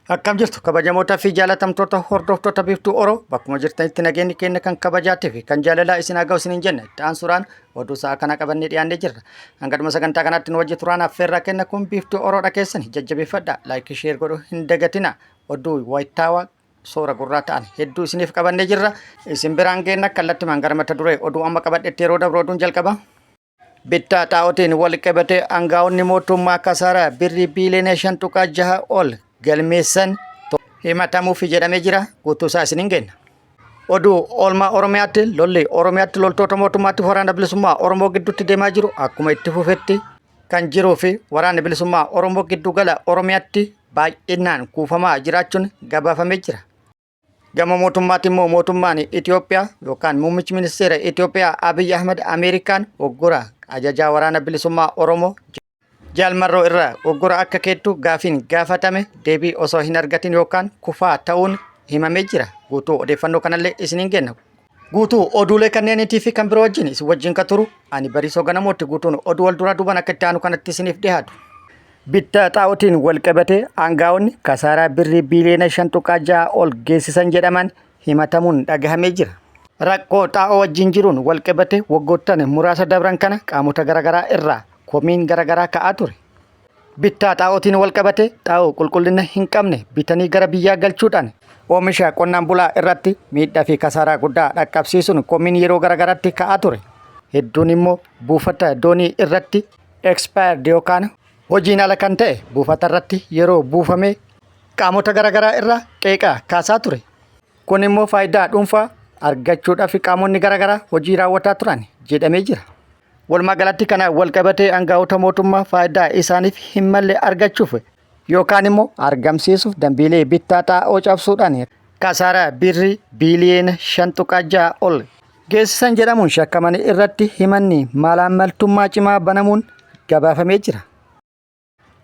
Akkam jirtu kabajamootaa fi jaalatamtoota hordoftoota Biiftuu Oro, bakkuma jirtanitti nageenyi keenya kan kabajaatii fi kan jaalalaa isin haa ga'u isiniin jenna. Itti aansuudhaan oduu sa'a kana qabannee dhiyaannee jirra. Hanga dhuma sagantaa kanaatti nu wajji turaan affeerraa kenna. Kun Biiftuu Oroodha, keessan jajjabeeffadha. Like, share godhuu hin dagatina. Oduu wayitaawaa soora gurraa ta'an hedduu isiniif qabannee jirra. Isin biraan geenna. Kallattimaan gara mata duree oduu amma qabadhetti yeroo dabru oduun jalqaba. Bittaa xaa'ootiin wal qabatee aangaa'onni mootummaa kasaaraa birrii biiliyoona 5.6 ol galmeessan himatamuuf jedhamee jira. Guutuu isaa isiniin geenna. Oduu oolmaa Oromiyaatti, lolli Oromiyaatti loltoota mootummaatti waraana bilisummaa Oromoo gidduutti deemaa jiru akkuma itti fufetti kan jiruu fi waraanni bilisummaa Oromoo giddugala Oromiyaatti baay'inaan kuufamaa jiraachuun gabaafamee jira. Gama mootummaatti immoo mootummaan Itoophiyaa yookaan muummichi ministeera Itoophiyaa Abiy Ahmed Ameerikaan uggura ajajaa waraana bilisummaa Oromoo Jaal Marroo irraa uggura akka keettu gaafiin gaafatame deebii osoo hin argatin yookaan kufaa ta'uun himamee jira. Guutuu odeeffannoo kanallee isiniin kenna. Guutuu oduulee kanneeniitii fi kan biroo wajjin isin wajjin ka turu ani Bariisoo Ganamootti. Guutuun oduu wal duraa duubaan akka itti aanu kanatti isiniif dhiyaatu. Bittaa xaa'ootiin wal qabatee aangaa'onni kasaaraa birrii biiliyoona 5.6 ol geessisan jedhaman himatamuun dhagahamee jira. Rakkoo xaa'oo wajjin jiruun wal qabatee waggoottan muraasa dabran kana qaamota garaagaraa irraa komiin garaagaraa ka'aa ture. Bittaa xaa'ootiin wal qabatee xaa'oo qulqullina hin qabne bitanii gara biyyaa galchuudhaan oomisha qonnaan bulaa irratti miidhaa fi kasaaraa guddaa dhaqqabsiisuun komiin yeroo garaagaraatti ka'aa ture. Hedduun immoo buufata doonii irratti expired yookaan hojiin ala kan ta'e buufata irratti yeroo buufame qaamota garaagaraa irraa qeeqaa kaasaa ture. Kun immoo faayidaa dhuunfaa argachuudhaaf qaamonni garaagaraa hojii raawwataa turan jedhamee jira. Walumaa galatti kana wal qabatee aangaa'ota mootummaa faayidaa isaaniif hin malle argachuuf yookaan immoo argamsiisuuf dambiilee bittaa xaa'oo cabsuudhaan kasaaraa birrii biiliyoona 5.6 ol geessisan jedhamuun shakkaman irratti himanni malaammaltummaa cimaa banamuun gabaafamee jira.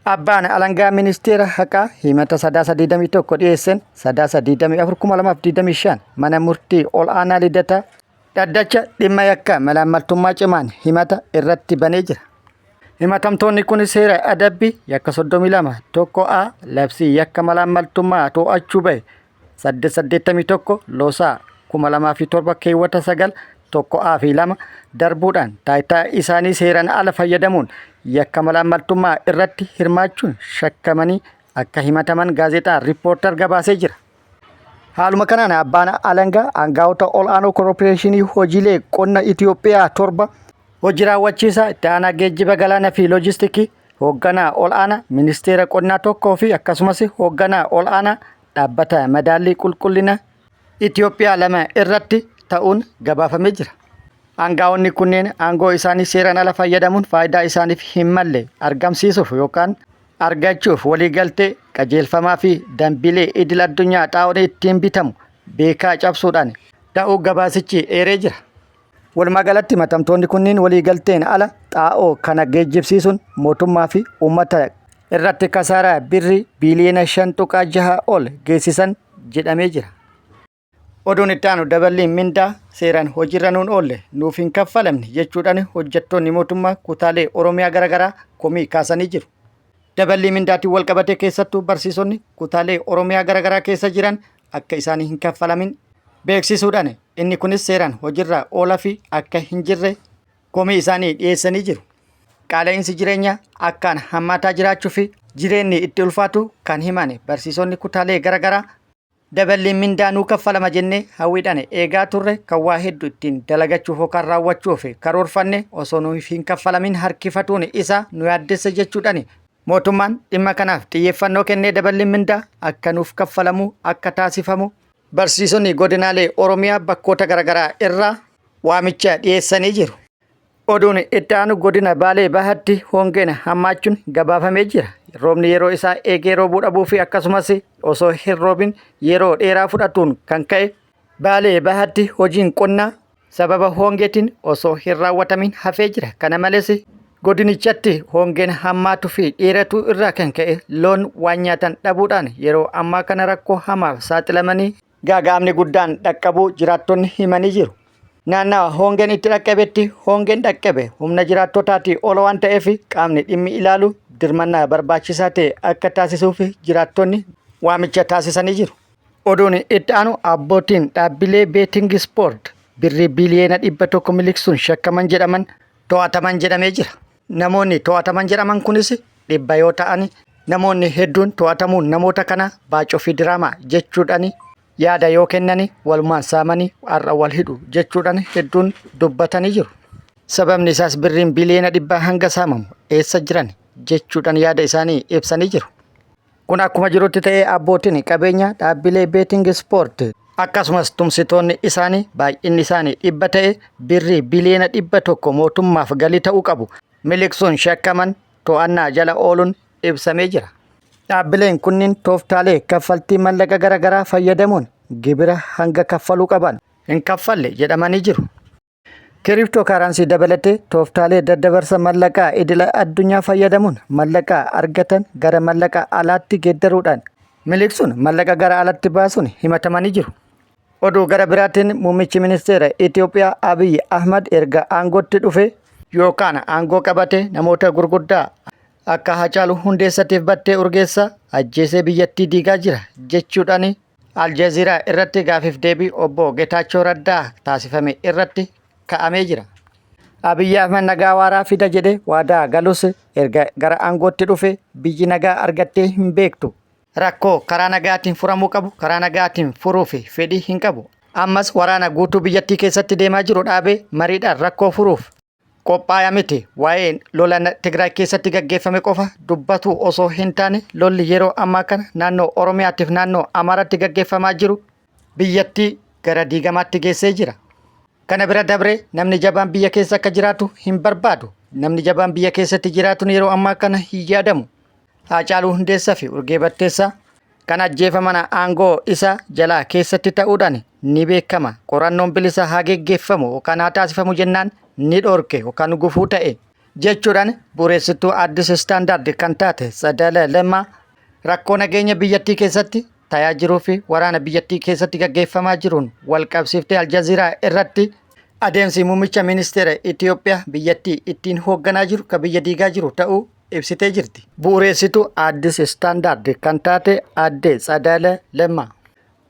Abbaan alangaa ministeera haqaa himata Sadaasa 21 dhiyeesseen Sadaasa 24 2025 mana murtii ol aanaa Lidataa dhaddacha dhimma yakka malaammaltummaa cimaan himata irratti banee jira. Himatamtoonni kun seera adabbii yakka 32 1 A labsii yakka malaammaltummaa to'achuu bahe 881 loosaa 2007 keewwata 9 1 A fi 2 darbuudhaan taayitaa isaanii seeraan ala fayyadamuun yakka malaammaltummaa irratti hirmaachuun shakkamanii akka himataman gaazexaan Riippoortar gabaasee jira. Haaluma kanaan abbaan alangaa aangaa'ota ol'aanoo korporeeshinii hojiilee qonna Itoophiyaa torba, hojii raawwachiisaa itti aanaa geejjiba galaanaa fi loojistikii, hoogganaa ol'aanaa ministeera qonnaa tokkoo fi akkasumas hoogganaa ol'aanaa dhaabbata madaallii qulqullina Itoophiyaa lama irratti ta'uun gabaafamee jira. Aangaa'onni kunneen aangoo isaanii seeraan ala fayyadamuun faayidaa isaaniif hin malle argamsiisuuf yookaan argachuuf waliigaltee qajeelfamaa fi dambiilee idil addunyaa xaa'oon ittiin bitamu beekaa cabsuudhaan ta'uu gabaasichi eeree jira. Walumaa galatti himatamtoonni kunniin waliigalteen ala xaa'oo kana geejjibsiisuun mootummaa fi uummata irratti kasaaraa birrii biiliyoona 5.6 ol geessisan jedhamee jira. Oduun itti aanu, daballiin mindaa seeraan hojiirra nuun oolle, nuuf hin kaffalamne jechuudhaan hojjettoonni mootummaa kutaalee Oromiyaa garaagaraa komii kaasanii jiru. Daballii mindaatiin wal qabatee keessattuu barsiisonni kutaalee Oromiyaa garaagaraa keessa jiran akka isaanii hin kaffalamin beeksisuudhaan inni kunis seeraan hojiirra oolaa fi akka hin jirre komii isaanii dhiyeessanii jiru. Qaala'insi jireenyaa akkaan hammaataa jiraachuu fi jireenyi itti ulfaatu kan himan barsiisonni kutaalee garaagaraa, daballiin mindaa nuu kaffalama jennee hawwiidhaan eegaa turre kan waa hedduu ittiin dalagachuuf yookaan raawwachuuf karoorfanne osoo nuuf hin kaffalamin harkifatuun isaa nu yaaddessa jechuudhaan mootummaan dhimma kanaaf xiyyeeffannoo kennee daballiin mindaa akka nuuf kaffalamu akka taasifamu barsiisonni godinaalee Oromiyaa bakkoota garaagaraa irraa waamicha dhiyeessanii jiru. Oduun itti aanu, godina Baalee Bahaatti hongeen hammaachuun gabaafamee jira. Roobni yeroo isaa eegee roobuu dhabuu fi akkasumas osoo hin roobin yeroo dheeraa fudhatuun kan ka'e Baalee Bahaatti hojiin qonnaa sababa hongeetiin osoo hin raawwatamin hafee jira. Kana malees godinichatti hongeen hammaatuu fi dheeratuu irraa kan ka'e loon waan nyaatan dhabuudhaan yeroo ammaa kana rakkoo hamaaf saaxilamanii gaaga'amni guddaan dhaqqabuu jiraattonni himanii jiru. Naannawa hongeen itti dhaqqabetti hongeen dhaqqabe humna jiraattotaatii ol waan ta'eef qaamni dhimmi ilaalu dirmannaa barbaachisaa ta'e akka taasisuuf jiraattonni waamicha taasisanii jiru. Oduun itti aanu abbootiin dhaabbilee betting sport birrii biliyoona 100 miliqsuun shakkaman jedhaman to'ataman jedhamee jira. Namoonni to'ataman jedhaman kunis 100 yoo ta'an namoonni hedduun to'atamuun namoota kana baacoo fi diraamaa jechuudhaan yaada yoo kennani walumaan saamanii har'a wal hidhu jechuudhaan hedduun dubbatanii jiru. Sababni isaas birriin biliyoona 100 hanga saamamu eessa jiran jechuudhaan yaada isaanii ibsanii jiru. Kun akkuma jirutti ta'ee abbootiin qabeenya dhaabbilee betting sport akkasumas tumsitoonni isaanii baay'inni isaanii 100 ta'e birrii biliyoona 100 mootummaaf galii ta'uu qabu miliqsuun shakkaman to'annaa jala ooluun ibsamee jira. Dhaabbileen kunniin tooftaalee kaffaltii mallaqa gara garaa fayyadamuun gibira hanga kaffaluu qaban hin kaffalle jedhamanii jiru. Crypto currency dabalatee tooftaalee daddabarsa mallaqaa idila addunyaa fayyadamuun mallaqa argatan gara mallaqa alaatti geeddaruudhaan miliqsuun mallaqa gara alatti baasuun himatamanii jiru. Oduu gara biraatiin muummichi ministeera Itoophiyaa Abiy Ahmad erga aangootti dhufe yookaan aangoo qabate namoota gurguddaa akka Hacaaluu Hundeessatiif Battee Urgeessaa ajjeesee biyyattii diigaa jira jechuudhaan Aljazeeraa irratti gaafiif deebii obbo Getaachoo Raddaa taasifame irratti ka'amee jira. Abiyyi Ahmad nagaa waaraa fida jedhee waadaa galus erga gara aangootti dhufe biyyi nagaa argattee hin beektu. Rakkoo karaa nagaatiin furamuu qabu karaa nagaatiin furuuf fedhii hin qabu. Ammas waraana guutuu biyyattii keessatti deemaa jiru dhaabee mariidhaan rakkoo furuuf qophaayaa miti. Waa'ee lola Tigraay keessatti gaggeeffame qofa dubbatu osoo hin taane lolli yeroo ammaa kana naannoo Oromiyaatiif naannoo Amaaraatti gaggeeffamaa jiru biyyattii gara diigamaatti geessee jira. Kana bira dabree namni jabaan biyya keessa akka jiraatu hin barbaadu. Namni jabaan biyya keessatti jiraatuun yeroo ammaa kana hin yaadamu. Haacaaluu Hundeessaa fi Urgee Batteessaa kan ajjeefaman aangoo isa jalaa keessatti ta'uudhaan ni beekama. Qorannoon bilisa haa geggeeffamu yookaan haa taasifamu jennaan ni dhorke yookaan gufuu ta'e jechuudhaan bu'uuressituu Addis Standard kan taate Tsadala Lemmaa rakkoo nageenya biyyattii keessatti tayaa jiruu fi waraana biyyattii keessatti gaggeeffamaa jiruun wal qabsiiftee Aljaziiraa irratti adeemsi muummicha ministeera Itoophiyaa biyyattii ittiin hoogganaa jiru ka biyya diigaa jiru ta'uu ibsitee jirti. Bu'uureessituu Addis Standard kan taate aadde Tsadaala Lemmaa.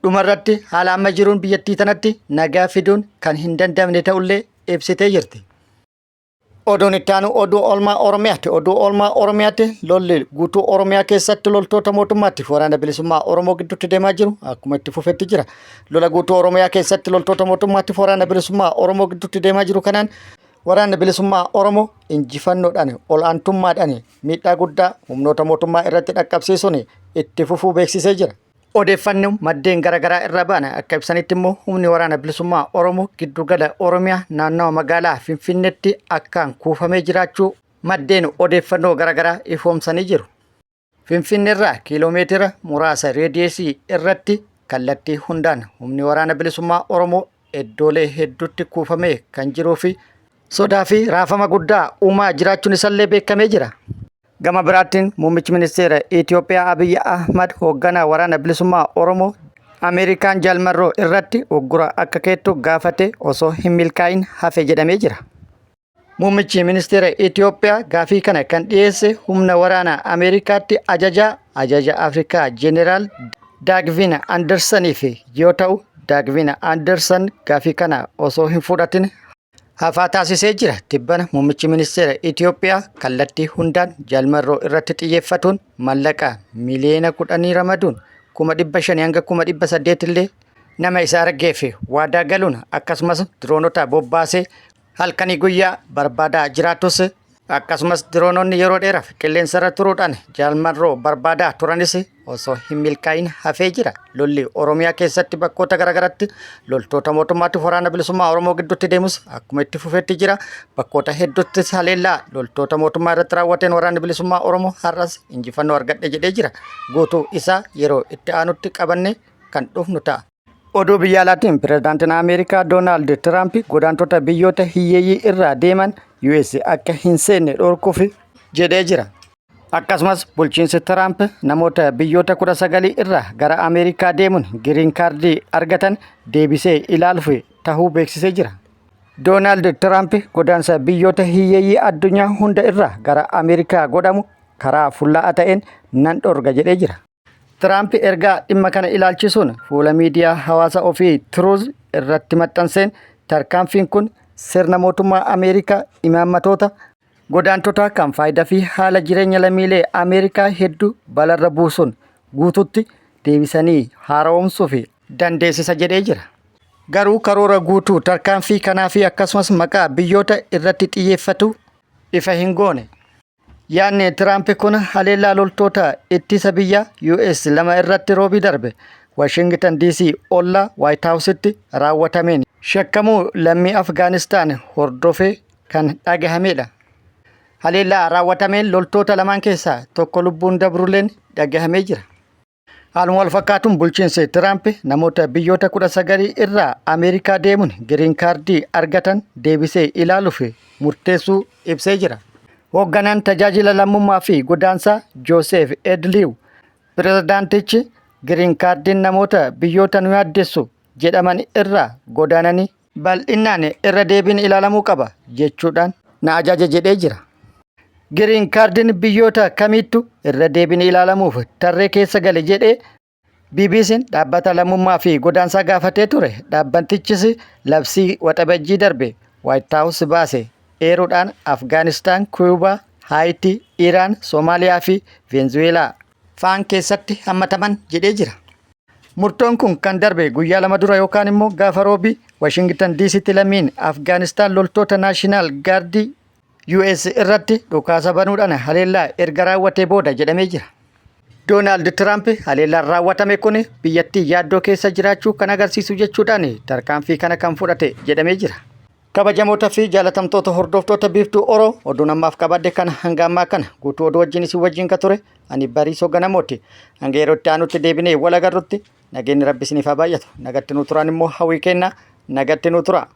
Dhumarratti haala amma jiruun biyyattii tanatti nagaa fiduun kan hin danda'amne ta'ullee ibsitee jirti. Oduun itti aanu oduu oolmaa Oromiyaati. Oduu oolmaa Oromiyaatti lolli guutuu Oromiyaa keessatti loltoota mootummaatti waraana bilisummaa Oromoo gidduutti deemaa jiru akkuma itti fufetti jira. Lola guutuu Oromiyaa keessatti loltoota mootummaatti waraana bilisummaa Oromoo gidduutti deemaa jiru kanaan Waraanni Bilisummaa Oromoo injifannoodhaan ol'aantummaadhaan miidhaa guddaa humnoota mootummaa irratti dhaqqabsiisuun itti fufuu beeksisee jira. Odeeffannoo maddeen garaagaraa irraa ba'an akka ibsanitti immoo humni waraana bilisummaa Oromoo giddugala Oromiyaa naannawa magaalaa Finfinneetti akkaan kuufamee jiraachuu maddeen odeeffannoo garaagaraa ifoomsanii jiru. Finfinneerraa kiiloomeetira muraasa reediyeesii irratti kallattii hundaan humni waraana bilisummaa Oromoo iddoolee hedduutti kuufamee kan jiruu fi sodaa fi raafama guddaa uumaa jiraachuun isallee beekamee jira. Gama biraatiin muummichi ministeera Itoophiyaa Abiy Ahmad hoogganaa waraana bilisummaa Oromoo Ameerikaan Jaal Marroo irratti uggura akka keettu gaafate osoo hin milkaa'in hafe jedhamee jira. Muummichi ministeera Itoophiyaa gaafii kana kan dhiyeesse humna waraanaa Ameerikaatti ajajaa ajaja Afrikaa Jeneraal Daagvin Andersaniif yoo ta'u, Daagvin Andersan gaafii kana osoo hin fudhatin hafaa taasisee jira. Tibbana muummichi ministeera Itoophiyaa kallattii hundaan Jaal Marroo irratti xiyyeeffatuun mallaqa miliyoona 10 ramaduun 500,000 hanga 800,000 illee nama isa argeef waadaa galuun akkasumas diroonota bobbaasee halkanii guyyaa barbaadaa jiraatus akkasumas diroononni yeroo dheeraaf qilleensarra turuudhaan Jaal Marroo barbaadaa turanis osoo hin milkaa'in hafee jira. Lolli Oromiyaa keessatti bakkoota garaagaraatti loltoota mootummaatti waraana bilisummaa Oromoo gidduutti deemus akkuma itti fufetti jira. Bakkoota hedduuttis haleellaa loltoota mootummaa irratti raawwateen waraanni bilisummaa Oromoo har'as injifannoo argadhe jedhee jira. Guutuu isaa yeroo itti aanutti qabanne kan dhufnu ta'a. Oduu biyya alaatiin pirezidaantiin Ameerikaa Doonaald Tiraamp godaantota biyyoota hiyyeeyyii irraa deeman US akka hin seenne dhorkuuf jedhee jira. Akkasumas bulchiinsi Tiraamp namoota biyyoota 19 irraa gara Ameerikaa deemuun giriin kaardii argatan deebisee ilaaluuf tahuu beeksisee jira. Doonaald Tiraamp godaansa biyyoota hiyyeeyyii addunyaa hunda irraa gara Ameerikaa godhamu karaa fulla'aa ta'een nan dhorga jedhee jira. Tiraamp ergaa dhimma kana ilaalchisuun fuula miidiyaa hawaasa ofii Truth irratti maxxanseen tarkaanfiin kun sirna mootummaa Ameerikaa imaammatoota godaantotaa kan faayidaa fi haala jireenya lammiilee Ameerikaa hedduu balarra buusuun guututti deebisanii haara'oomsuu fi dandeessisa jedhee jira. Garuu karoora guutuu tarkaanfii kanaa fi akkasumas maqaa biyyoota irratti xiyyeeffatu ifa hin goone. Yaadni Tiraamp kun haleellaa loltoota ittisa biyya US lama irratti roobii darbe Washington DC ollaa White House'tti raawwatameen shakkamuu lammii Afgaanistaan hordofee kan dhagahamedha. Haleellaa raawwatameen loltoota lamaan keessaa tokko lubbuun dabrulleen dhagahamee jira. Haaluma wal fakkaatuun bulchiinsi Tiraamp namoota biyyoota 19 irraa Ameerikaa deemuun giriin kaardii argatan deebisee ilaaluuf murteessuu ibsee jira. Hoogganaan tajaajila lammummaa fi godaansaa Jooseef Edliiw pirezidaantichi giriin kaardiin namoota biyyoota nu yaaddessu jedhaman irraa godaananii bal'inaan irra deebiin ilaalamuu qaba jechuudhaan na ajaje jedhee jira. Giriin kaardiin biyyoota kamiittu irra deebiin ilaalamuuf tarree keessa gale jedhee BBC'n dhaabbata lammummaa fi godaansaa gaafatee ture. Dhaabbatichis labsii waxabajjii darbe White House baase eeruudhaan Afgaanistaan, Kuubaa, Haayitii, Iraan, Soomaaliyaa fi Veenzuweelaa fa'aan keessatti hammataman jedhee jira. Murtoon kun kan darbe guyyaa 2 dura yookaan immoo gaafa roobii Washington DC'tti lammiin Afgaanistaan loltoota Naashinaal Gaardii US irratti dhukaasa banuudhaan haleellaa erga raawwatee booda jedhamee jira. Doonaald Tiraamp haleellaan raawwatame kun biyyattii yaaddoo keessa jiraachuu kan agarsiisu jechuudhaan tarkaanfii kana kan fudhate jedhamee jira. Kabajamoota fi jaalatamtoota hordoftoota Biiftuu Oro oduun ammaaf qabadhe kana hanga ammaa kana guutuu oduu wajjin isin wajjin ka ture ani Bariisoo Ganamooti. Hanga yeroo itti aanutti deebinee wal agarrutti nageenyi Rabbi isiniif haa baay'atu. Nagatti nuu turaan immoo hawwii kennaa nagatti nuu tura.